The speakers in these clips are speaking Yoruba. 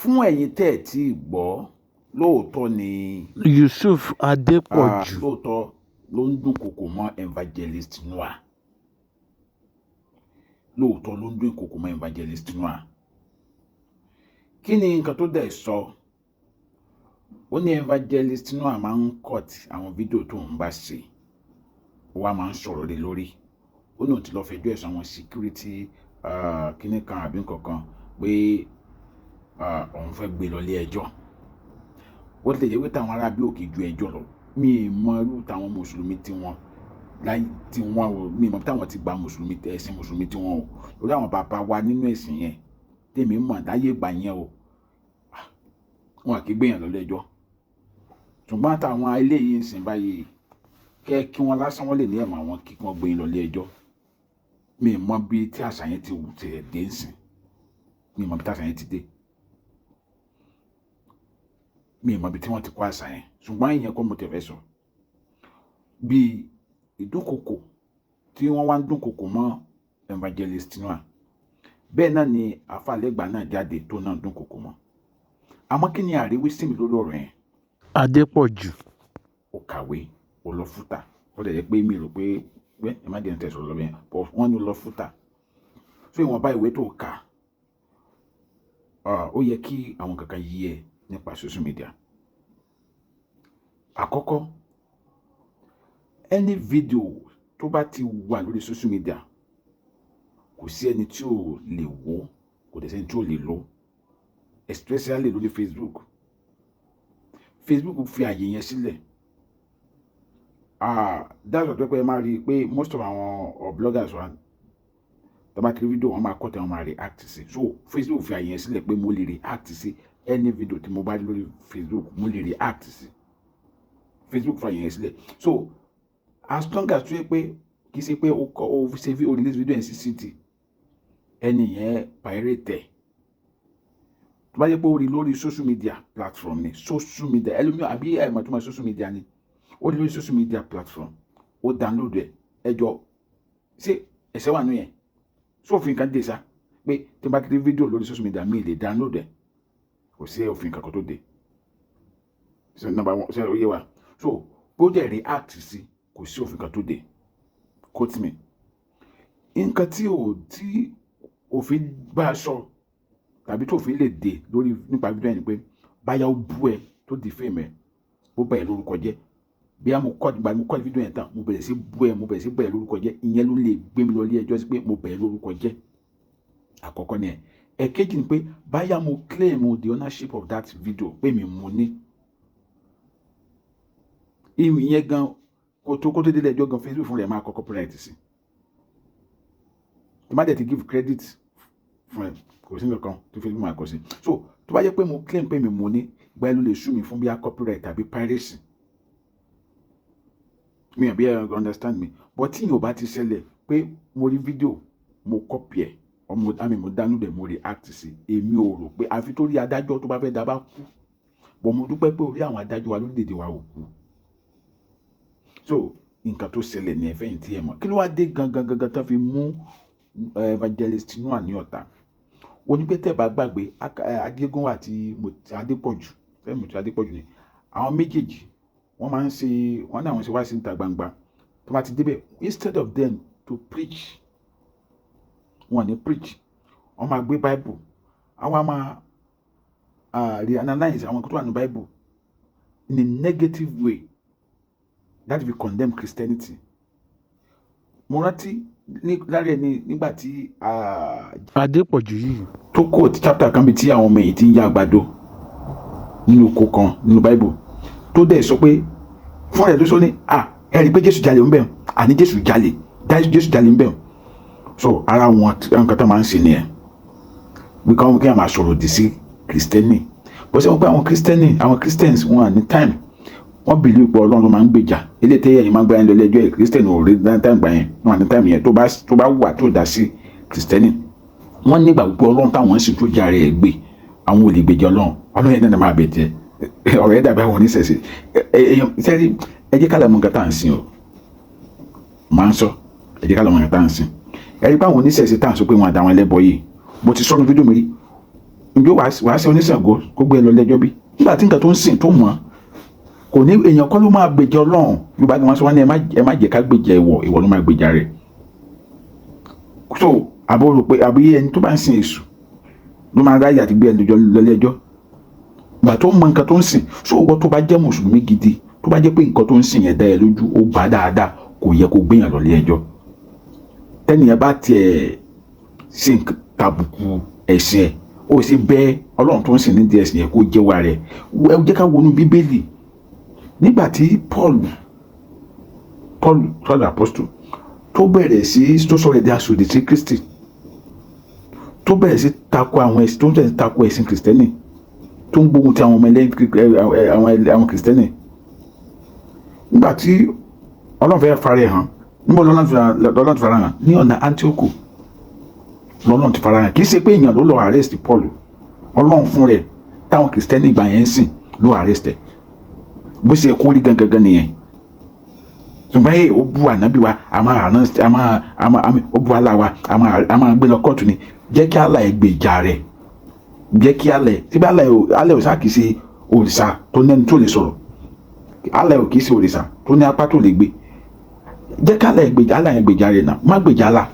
Fún ẹ̀yin tẹ́ ẹ̀ tí ì gbọ́, lóòótọ́ ni Yusuf Adépọ̀jù. Lóòótọ́ ló ń dúnkokò mọ́ Evangelist Noah. Lóòótọ́ ló ń dúnkokò mọ́ Evangelist Noah. Kí ni nǹkan tó dẹ̀ sọ? Ó ní Evangelist Noah máa ń cut àwọn fídíò tó ń bá ṣe, ó wá máa ń sọ̀rọ̀ lé lórí. Ó ní òun ti lọ́ọ́ fẹjọ́ ẹ̀sùn àwọn security kíní kan àbí nǹkan kan pé òun fẹ́ gbé lọ ilé ẹjọ́. Ó lè jẹ́ pé táwọn ará bí òkè ju ẹjọ́ lọ. Mi ì mọ irú táwọn mùsùlùmí tí wọ́n láì tí wọ́n ò, mi ì mọ táwọn ti gba mùsùlùmí, ẹ̀sìn mùsùlùmí tí wọ́n ò lórí àwọn bàbá wa nínú ẹ̀sìn yẹn tèmi mọ̀ láyé ìgbà yẹn o, wọn kì í gbéyàn lọ ilé ẹjọ́. Ṣùgbọ́n táwọn eléyìí ń sìn báyìí, kẹ́ kí wọ́n lásán, wọ́n lè ní ẹ̀mọ́ àwọn kí wọ́n gbé yín lọ ilé ẹjọ́. Mi ì mọ bí tí àṣà yẹn ti wù tẹ̀ dé ń sìn. Mi ì mọ bí tí àṣà yẹn ti dé. Mi ì mọ bí tí wọ́n ti kó àṣà yẹn. Ṣùgbọ́n ìyẹn kọ́ mo tẹ̀ fẹ́ sọ. Bí ìdúnkokò tí wọ́n wá ń dúnkokò mọ́ Evangelist Noah, bẹ́ẹ̀ náà ni àfàlẹ́gbà náà jáde tó náà dúnkokò mọ́. Àmọ́ kí ni àríwísí mi lórí ọ̀rọ̀ yẹn? Adépọ̀jù. Ó kàwé, ó lọ fúta. Ó lè jẹ́ pé mi rò pé ẹ má jẹ́ n tẹ̀sán lọ bẹ́ẹ̀, but wọ́n ní ó lọ fúta. So ìwọ̀nba ìwé tó kà, ó yẹ kí àwọn kankan yí ẹ nípa social media. Àkọ́kọ́, any video tó bá ti wà lórí social media, kò sí ẹni tí ò lè wò, kò dẹ̀ sẹ́ni tí ò lè lò, especially lórí Facebook. Facebook fi àyè yẹn sílẹ̀. That's why pé ẹ máa rí i pé most of àwọn bloggers wa, tó bá ti rí fídíò, wọ́n máa kọ́ tẹ, wọ́n máa react sí. So Facebook fi àyè yẹn sílẹ̀ pé mo lè react sí any video tí mo bá rí lórí Facebook, mo lè react sí. Facebook fi àyè yẹn sílẹ̀. So as long as tó yẹ pé kì í ṣe pé o kọ, o ṣe o release video yẹn sí city, ẹni yẹn pirate ẹ̀. Tó bá yẹ pé o rí lórí social media platform ni, social media ẹlòmíràn àbí ẹ̀mọ̀ tó máa social media ni, ó rí lórí social media platform, ó download ẹ̀. Ẹjọ́, ṣé ẹ̀ṣẹ̀ wà nù yẹn? Sófin kan dé sá pé tí n bá ti rí fídíò lórí social media, mi lè download ẹ̀? Kò sí òfin kankan tó dé. So number one, ṣe ó yé wa? So bó dẹ̀ react sí, kò sí òfin kan tó dé. Quote me, nǹkan tí ò tí òfin bá a sọ tàbí tó òfin lè dé lórí nípa fídíò yẹn ni pé báyà ó bú ẹ, tó defame ẹ, ó bà ẹ́ lórúkọ jẹ́. Bí a mo kọ́ ìgbà mo kọ́ fídíò yẹn tán, mo bẹ̀rẹ̀ sí bú ẹ, mo bẹ̀rẹ̀ sí bà ẹ́ lórúkọ jẹ́, ìyẹn ló lè gbé mi lọ ilé ẹjọ́ sí pé mo bà ẹ́ lórúkọ jẹ́. Àkọ́kọ́ ni ẹ̀. Ẹ̀kejì ni pé báyà mo claim the ownership of that video, pé mi mo ní ìyẹn gan, kó tó délé ẹjọ́ gan, Facebook fún rẹ̀ máa kọ copyright sí. Tó bá dẹ̀ ti give credit fún ẹ, kò sí nǹkan tó Facebook máa kọ sí. So tó bá jẹ́ pé mo claim pé mi mo ní, gba ẹ ló lè sue mi fún bí i copyright tàbí piracy. Mi ò bí ẹ understand me? But tí yóò bá ti ṣẹlẹ̀ pé mo rí fídíò, mo copy ẹ̀, ọmọ àmì mo download ẹ̀, mo react sí, èmi ò rò pé àfi tó rí adájọ́ tó bá fẹ́ dábàá kú. But mo dúpẹ́ pé orí àwọn adájọ́ wa lórílẹ̀‐èdè wa ò kú. So nǹkan tó ṣẹlẹ̀ ní ẹ̀fẹ́ yìí tí ẹ mọ̀, kí ló wá dé gangan gangan tó fi mú Evangelist Noah ní ọ̀tá? Onípẹ́tẹ́ bá gbàgbé, Adégún àti Adépọ̀jù, Fẹ́mi Adépọ̀jù ni àwọn méjèèjì. Wọ́n máa ń ṣe, wọ́n ní àwọn ṣe wá sí ìta gbangba. Tó bá ti débẹ̀, instead of them to preach, wọ́n ní preach, wọ́n máa gbé Bible, àwọn máa reanalyze àwọn nǹkan tó wà ní Bible in a negative way that will condemn Christianity. Mo rántí ní lára ẹni nígbà tí Adépọ̀jù yìí tó quote chapter kan bíi tí àwọn ọmọ yìí ti ń yá àgbàdo nínú oko kan nínú Bible, tó dẹ̀ sọ pé fún ẹ̀ ló sọ ní à ẹ rí i pé Jésù jalè ń bẹ̀, àní Jésù jalè, Jésù jalè ń bẹ̀. So ara wọn nǹkan tó máa ń ṣe nìyẹn, bí káwọn kí wọn máa sọ̀rọ̀ òdì sí Kristẹni. Bó ṣe wọn pé àwọn Kristẹni, àwọn Christians, wọn à ní time. Wọ́n believe pé Ọlọ́run ló máa ń gbèjà. Ilé tẹ́yẹ̀ yìí máa ń gbá yẹn lọ ilé ẹjọ́ yìí, Kristẹni ò rí time gbà yẹn, wọn à ní time yẹn. Tó bá wà tó dá sí Kristẹni, wọ́n nígbà pé Ọlọ́run táwọn sì tó jà rẹ̀ gbé, àwọn ò lè gbèjà Ọlọ́run. Ọlọ́run yẹn náà máa bẹ̀ tẹ́ ọ̀rọ̀ yẹn dàbí àwọn oníṣẹ̀ṣe. Sẹ́rí, ẹ jẹ́ ká lọ mọ nǹkan tá à ń sìn o. Máa ń sọ, ẹ jẹ́ ká lọ mọ nǹkan tá à ń sìn. Ẹ rí pé àwọn oníṣẹ̀ṣe tá à ń sọ pé wọn àtàwọn ẹlẹ́bọ yìí, mo ti sọ ní fídíò mi rí. Ǹjọ́ wàá ṣe oníṣàngó kó gbé ẹ lọ lẹ́jọ́ bí nígbà tí nǹkan tó ń sìn tó mọ̀ kò ní? Èèyàn kọ́ ló máa gbèjà Ọlọ́run. Yorùbá ni wọ́n sọ, wọ́n ní ẹ má jẹ́ ká gbèjà ìwọ, ìwọ ló máa gbèjà rẹ̀. So àbọ̀ rò pé àbí ẹni tó bá ń sin Èṣù ló máa ráyè àti gbé ẹ lọ lẹ́jọ́ gbà tó mọ nǹkan tó ń sìn? So ìwọ tó bá jẹ́ mùsùlùmí gidi, tó bá jẹ́ pé nǹkan tó ń sìn yẹn dá ẹ lójú, ó gbà dáadáa, kò yẹ kó gbéyàn lọ lé ẹjọ́. Tẹ́nìyàn bá tiẹ̀ sí tàbùkù ẹ̀sìn ẹ̀, ó sì bẹ Ọlọ́run tó ń sìn nídìí ẹ̀sìn yẹn kó jẹ́wọ́ rẹ̀. Ẹ jẹ́ ká wọnú Bíbélì. Nígbà tí Paul apostle tó bẹ̀rẹ̀ sí tó sọ̀rọ̀ ẹ̀dí aṣòdì sí Kristi, tó bẹ̀rẹ̀ sí tako àwọn ẹ̀sìn, tó ń tẹ̀sí tako ẹ̀sìn Kìrìsìtẹ́nì, tó ń gbógun ti àwọn ọmọ ẹlẹ́yìn àwọn Kìrìsìtẹ́nì, nígbà tí Ọlọ́run fẹ́ fara ẹ̀ hàn, níbo lọ́lọ́run ti fara hàn? Ní ọ̀nà Antioch lọ́lọ́run ti fara hàn. Kì í ṣe pé èèyàn ló lọ arrest Paul. Ọlọ́run fún rẹ̀ táwọn Kìrìsìtẹ́nì ìgbà yẹn ń sìn ló arrest ẹ̀. Bó ṣe kó rí gangan nìyẹn. Ṣùgbọ́n ẹ ó bu ànábì wa, a máa àná a máa a máa ó bu Allah wa, a máa gbé lọ kóòtù ni. Jẹ́ kí Allah ẹ̀ gbèjà rẹ̀. Jẹ́ kí Allah ẹ̀ síbi Allah ò sá kìí ṣe òrìṣà tó nẹ́ni tó lè sọ̀rọ̀. Allah ò kìí ṣe òrìṣà tó ní apá tó lè gbé. Jẹ́ kí Allah ẹ̀ gbèjà, Allah ẹ̀ gbèjà rẹ̀ náà. Má gbèjà Allah,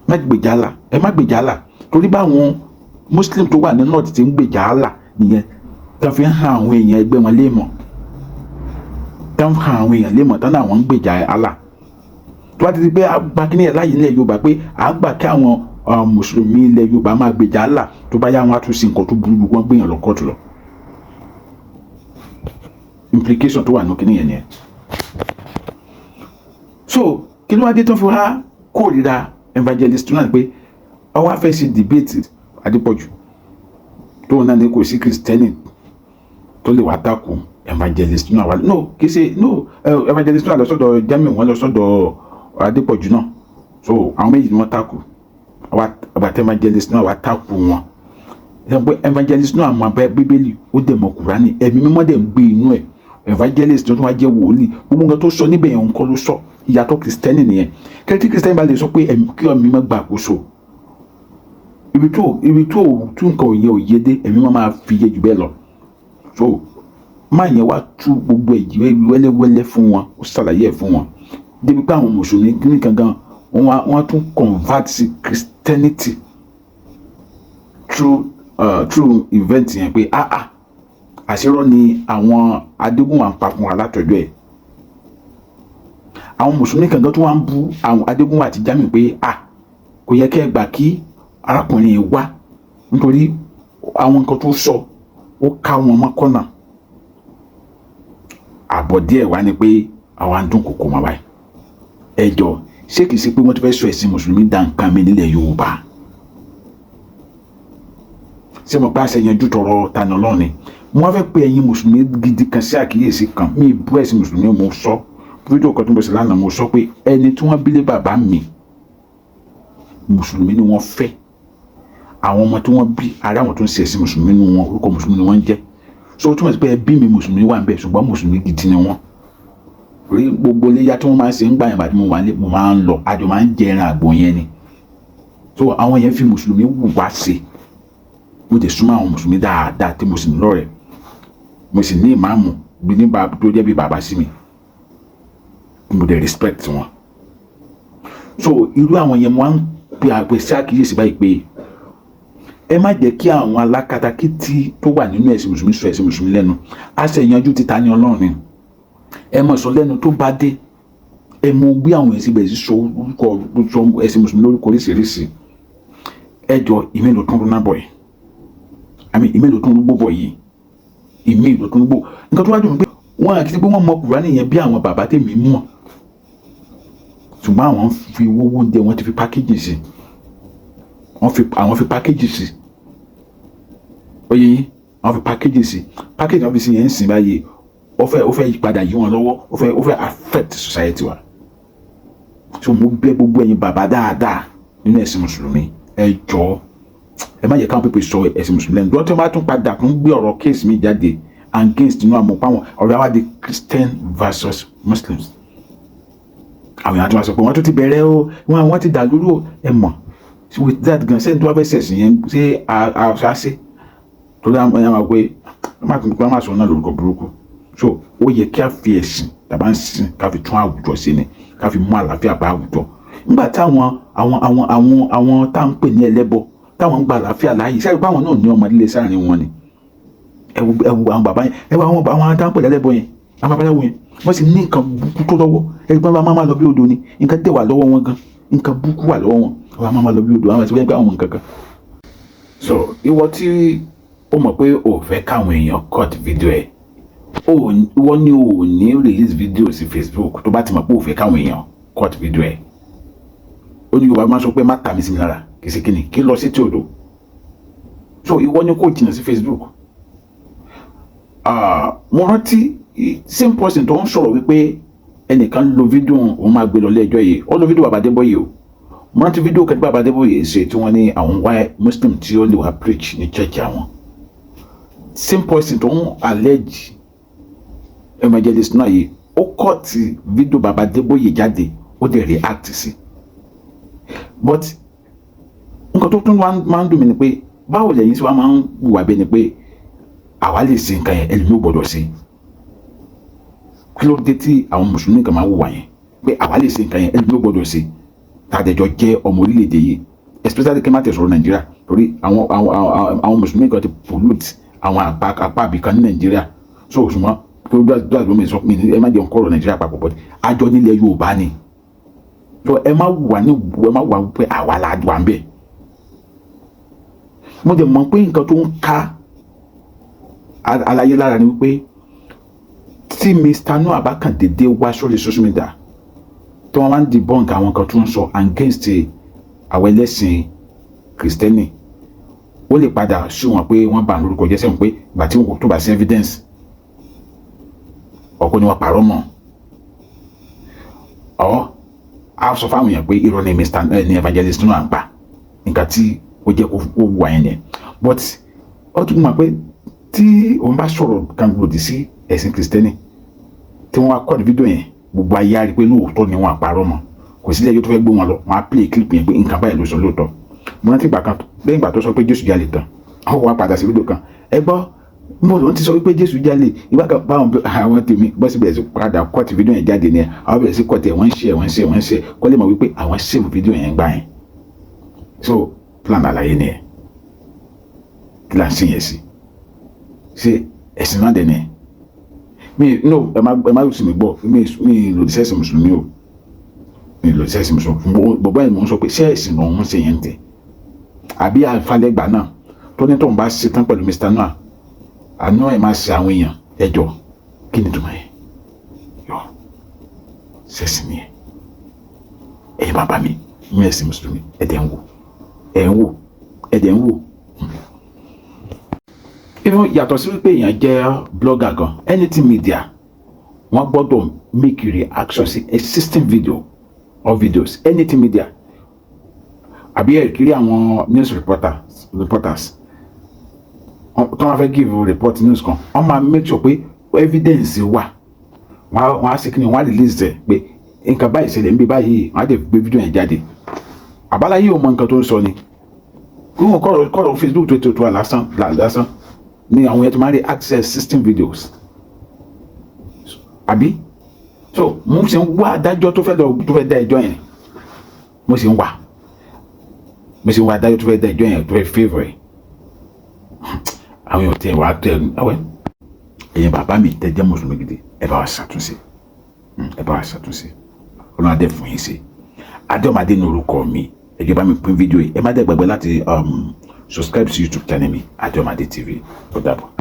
má gbèjà Allah, ẹ má gbèjà Allah, torí báwọn Muslim tó wà ní North ti ń gbèjà Allah nìyẹn, tó fi ń hàn àwọn èèyàn ẹgbẹ́ wọn léèmọ̀, tó ń hàn àwọn èèyàn léèmọ̀ tán náà wọ́n ń gbèjà Allah. Tó bá ti di pé àgbà kí ní ẹ̀ láyé ilẹ̀ Yorùbá pé àgbà kí àwọn mùsùlùmí ilẹ̀ Yorùbá máa gbèjà Allah, tó bá yá, wọn á tún sí nǹkan tó burú, wọn gbìyànjú lọ kóòtù lọ. Implication tó wà ní kíní yẹn nìyẹn. So kí ló wá dé tó fi wá kórìíra evangelist náà pé ọwọ́ á fẹ́ ṣe debate Adépọ̀jù, tóun náà ní kò sí Kristẹni tó lè wá takò evangelist náà wà? No, kì í ṣe no. Evangelist náà lọ sọ́dọ̀ Jamiu, wọn lọ sọ́dọ̀ Adépọ̀jù náà. So àwọn méjì ni wọ́n takò. Àbàtà evangelist náà wá takò wọn pé evangelist náà mọ abẹ Bíbélì, ó dẹ̀ mọ Kùránì, Ẹ̀mí Mímọ́ dẹ̀ ń gbé inú ẹ̀. Evangelist tó tún wá jẹ́ wòlíì, gbogbo nǹkan tó sọ níbẹ̀ yẹn ń kọ́ ló sọ. Ìyàtọ̀ Kìrìsìtẹ́nì nìyẹn. Kẹ́tí Kìrìsìtẹ́nì bá lè sọ pé kí Ẹ̀mí Mímọ́ gbà àkóso, ibi tó tún nǹkan òye òye dé, Ẹ̀mí Mímọ́ máa fi yé jù bẹ́ẹ̀ lọ. So máa yẹn wá tú gbogbo ẹ̀jì wẹ́lẹ́wẹ́lẹ́ fún wọn, ó ṣàlàyé ẹ̀ fún wọn débi pé àwọn mùsùlùmí ní gangan wọ́n tún convert sí Christianity through event yẹn pé ah ah, àṣírọ́ ni àwọn Adégúnwà ń pa fún wa látọjọ́ ẹ̀. Àwọn mùsùlùmí kankan tó wá ń bú àwọn Adégúnwà àti Jamiu pé ah, kò yẹ kẹ́ ẹ gbà kí arákùnrin yìí wá, nítorí àwọn nǹkan tó sọ, ó ká wọn mọ́kànnà. Àbọ̀ díẹ̀ wá ni pé àwa ń dún kòkó mọ́ báyìí. Ẹ jọ, ṣé kìí ṣe pé wọ́n ti fẹ́ sọ ẹ̀sìn mùsùlùmí dá nǹkan mi nílẹ̀ Yorùbá? Ṣé mo bá ṣe yanjú tọrọ Tani Olohun ni? Mo wá fẹ́ pe ẹ̀yin mùsùlùmí gidi kan sí àkíyèsí kan. Mi bú ẹ̀sìn mùsùlùmí. Mo sọ fídíò kan tó ń bọ̀ sí lánàá, mo sọ pé ẹni tí wọ́n bílé bàbá mi, mùsùlùmí ni wọ́n fẹ́. Àwọn ọmọ tí wọ́n bí ara àwọn tó ń ṣe ẹ̀sìn mùsùlùmí ni wọn, orúkọ mùsùlùmí ni wọ́n ń jẹ́. So ó túmọ̀ sí pé ẹbí mi, mùsùlùmí wà ń bẹ̀, ṣùgbọ́n mùsùlùmí gidi ni wọ́n. Rí gbogbo iléyà tí wọ́n máa ń ṣe ń gbà yẹn, bàtí mo wà ní, mo máa ń lọ, àjọ máa ń jẹ ẹran àgbò yẹn ni. So àwọn yẹn fi mùsùlùmí wù wá sí. Mo dẹ̀ súnmọ́ àwọn mùsùlùmí dáadáa tí mo sì ní lọ́rẹ̀ẹ́. Mo sì ní ìmáàmù bí ní bá tó jẹ́ bí bàbá sí mi, mo dẹ̀ respect wọn. So irú àwọn yẹn, mo wá ń pe àpè sí àkíyèsí báyìí pé ẹ má jẹ́ kí àwọn alákatakítí tó wà nínú ẹ̀sìn mùsùlùmí sọ ẹ̀sìn mùsùlùmí lẹ́nu. A ṣe yanjú títa ní Ọlọ́run ni ẹ mọ̀ sọ lẹ́nu tó bá dé. Ẹ mọ bí àwọn ẹ̀sìn bẹ̀rẹ̀ sí sọ orúkọ, sọ ẹ̀sìn mùsùlùmí lórúkọ oríṣiríṣi. Ẹ jọ, ìmí ló tún rúná bọ̀ yìí, àmì ìmí ló tún rúgbó bọ̀ yìí, ìmí ló tún rúgbó. Nǹkan tó wá dùn pé wọ́n àti pé wọ́n mọ Kùránì yẹn bí àwọn bàbá tèmi mọ̀, ṣùgbọ́n àwọn fi owó oúnjẹ, wọ́n ti fi package sí, wọ́n fi àwọn fi package sí. Oyè yín, àwọn fi package sí, package wọn fi sí yẹn ń sìn báyìí. Ó fẹ́ yípadà yí wọn lọ́wọ́, ó fẹ́ affect society wa. So mo bẹ̀ gbogbo ẹ̀yin bàbá dáadáa nínú ẹ̀sìn mùsùlùmí, ẹ jọ̀ọ́, ẹ má jẹ́ káwọn pípé sọ ẹ̀sìn mùsùlùmí lẹ́nu. Tí wọ́n bá tún padà tún gbé ọ̀rọ̀ case mi jáde against inú àmọ́ páwọn ọ̀rọ̀ àwa di Christian versus Muslims, àwọn èèyàn tó wá sọ pé wọ́n tún ti bẹ̀rẹ̀ o, wọ́n ti dà lóru o. Ẹ mọ̀ With that gan, sẹ́ni tó bá fẹ́ ṣẹ̀sìn yẹn, ṣé a ṣe torí àwọn ẹ̀yà máa pé má tún pé má sọ náà lórúkọ burúkú. So ó yẹ kí a fi ẹ̀sìn tàbá ń sìn ká fi tún àwùjọ ṣe ni, ká fi mú àlàáfíà bá àwùjọ. Nígbà táwọn àwọn tá à ń pè ní ẹlẹ́bọ, táwọn ń gba àlàáfíà láàyè, sẹ́yìn báwọn náà ní ọmọ líle sáàrin wọn ni. Ẹ wo, ẹ wo àwọn bàbá yẹn, ẹ wo àwọn tá à ń pè lẹ́lẹ́bọ yẹn, àwọn babaláwo yẹn, wọ́n sì ní nǹkan burúkú tó lọ́wọ́. Ẹ gbọ́n bá máa lọ bí odò ni, nǹkan tẹ̀ wà lọ́wọ́ wọn gan, nǹkan burúkú wà lọ́wọ́ wọn, wọ́n máa lọ bí odò, àwọn ẹ̀sìn pé àwọn nǹkan kan. So ìwọ tí ó mọ̀ pé o fẹ́ káwọn èèyàn cut video ẹ̀, ìwọ ni o ní release video sí Facebook. Tó bá ti mọ̀ pé o fẹ́ káwọn èèyàn cut video ẹ̀, ó ní Yorùbá máa sọ pé má tà mí sí mi lára, kì í ṣe kíni kí n lọ sí tí odò. So ìwọ ni kò jìnnà sí Facebook. Mo rántí same person tó ń sọ̀rọ̀ wípé ẹnìkan lo fídíò, òun máa gbé lọ ilé ẹjọ́ yìí. Ó lo fídíò bàbá Adébóyè o. Mo rántí fídíò kẹ́tí bàbá Adébóyè ṣe tí wọ́n ní àwọn wá Muslim tí ó lè wá preach ní church àwọn. Same person tó ń allege evangelist náà yìí, ó cut fídíò bàbá Adébóyè jáde, ó dẹ̀ react sí. But nǹkan tó tún máa ń dùn mí ni pé báwo lẹ́yìn tí wọ́n máa ń hùwà bẹ́ẹ̀ ni pé àwa lè ṣe nǹkan yẹn, ẹlòmíì ò gbọ́dọ̀ ṣe. Kí ló dé tí àwọn mùsùlùmí kan máa hùwà yẹn pé àwa lè ṣe nǹkan yẹn, ẹlòmíì ò gbọ́dọ̀ ṣe, tàdéjọ jẹ́ ọmọ orílẹ̀-èdè yìí, especially kí n má tẹ̀ sọ̀rọ̀ Nàìjíríà, torí àwọn mùsùlùmí kan ti pollute àwọn apá àbíkan ní Nàìjíríà. So ṣùgbọ́n kí ló dá lómi sọ pé ẹ má jẹun kọ́rọ̀ Nàìjíríà papọ̀, but àjọ nílẹ̀ Yorùbá ni. So ẹ má wà ní, ẹ má wà pé àwa la wà ń bẹ̀. Mo dẹ̀ mọ̀ pé nǹkan tó ń ká aláyé lára ni wípé tí Mr. Noah bá kàn déédéé wá sórí social media, tí wọ́n máa ń debunk àwọn kan tó ń sọ against àwọn ẹlẹ́sìn Kìrìsìtẹ́nì, ó lè padà sú wọn pé wọ́n bà ń lórúkọ jẹ́ sẹ́wọ̀n, pé ìgbà tí wọn tó bá sí evidence ọkọ ni wọ́n parọ́ mọ́ ọ, á sọ fáwọn èèyàn pé irọ́ ni Mr. ní evangelist náà ń pa. Nǹkan tí ó jẹ́ kó wù àyẹn yẹn, but ó tún mọ̀ pé tí òun bá sọ̀rọ̀ kan lòdì sí ẹ̀sìn Kìrìsìtẹ́nì, tí wọ́n wá kọ́ ní fídíò yẹn, gbogbo ayé á rí i pé lóòótọ́ ni wọ́n àparọ́ mọ́. Kò sílẹ̀ yóò tó fẹ́ gbé wọn lọ, wọ́n á play clip yẹn pé nǹkan báyìí ló sọ lóòótọ́. Mo rántí ìgbà kan, lẹ́yìn ìgbà tó sọ pé Jésù jalè tán, ó wá padà sí fídíò kan. Ẹ gbọ́, mo lòun ti sọ wípé Jésù jalè ìgbà kan, báwọn àwọn tèmi bọ́ sí bẹ̀rẹ̀ sí padà cut fídíò yẹn jáde ni. Àwọn bẹ̀rẹ̀ sí cut ẹ̀, wọ́n ń ṣe, wọ́n ń ṣe, wọ́n ń ṣe, kó lè mọ̀ wípé àwọn save fídíò yẹn gbà yẹn. So plan àlàyé ni ẹ̀ kí là ń ṣe yẹn sí. Ṣé ẹ̀sìn náà dẹ̀ ni? Mi no, ẹ má sì mí gbọ́, mi lòdì sẹ́sìn mùsùlùmí o, mi lòdì sẹ́sìn mùsùlùmí. Bọ̀bọ́ yẹn mò ń sọ pé ṣé ẹ̀sìn lòun ń ṣe yẹn tẹ̀, àbí àfàlẹ́gbà náà tó ní tóun bá ṣe tán pẹ̀lú Mr. Noah, àánú ẹ̀ máa ṣe àwọn èèyàn ẹjọ́, kí ni tuma yẹn yọ ṣẹ̀sìn ni ẹ̀? Ẹ̀yin bàbá mi ní ẹ̀sìn mùsùlùmí, ẹ̀dẹ̀ ń wò, ẹ̀ ń wò, ẹ̀dẹ̀ ń wò. Even yàtọ̀ sí wípé èèyàn jẹ́ blogger gan, anything media, wọ́n gbọ́dọ̀ make reaction sí existing video or videos. Anything media, àbí ẹ̀ kiri àwọn news reporters tó wọ́n fẹ́ give report news kan, wọ́n máa make sure pé evidence wà. Wọ́n á ṣe kí ni, wọ́n á release ẹ̀ pé nǹkan báyìí ṣẹlẹ̀ níbi báyìí, wọ́n á dẹ̀ gbé fídíò yẹn jáde. Àbáláyé ò mọ nǹkan tó ń sọ ni kí wọ́n kọ́rọ̀ Facebook tó wà lásán lásán ni àwọn yẹn tó máa ń rí access existing videos, àbí? So mo sì ń wá adájọ́ tó fẹ́ lọ, tó fẹ́ dá ẹjọ́ yẹn. Mo sì ń wá adájọ́ tó fẹ́ dá ẹjọ́ yẹn, tó fẹ́ favour ẹ̀. Àwọn èèyàn tẹ wàá tẹ ẹwẹ́. Ẹ̀yin bàbá mi tẹ jẹ́ mùsùlùmí gidi, ẹ bá wa ṣàtúnṣe, ẹ bá wa ṣàtúnṣe. Ọlọ́run adé fún yín ṣe. Adéọmọdé ní orúkọ mi. Ẹ jọ̀ọ́, bá mi pín fídíò yìí. Ẹ má dẹ̀ gbàgbé láti subscribe sí YouTube channel mi, Adéọmọdé TV. Ó dàbọ̀.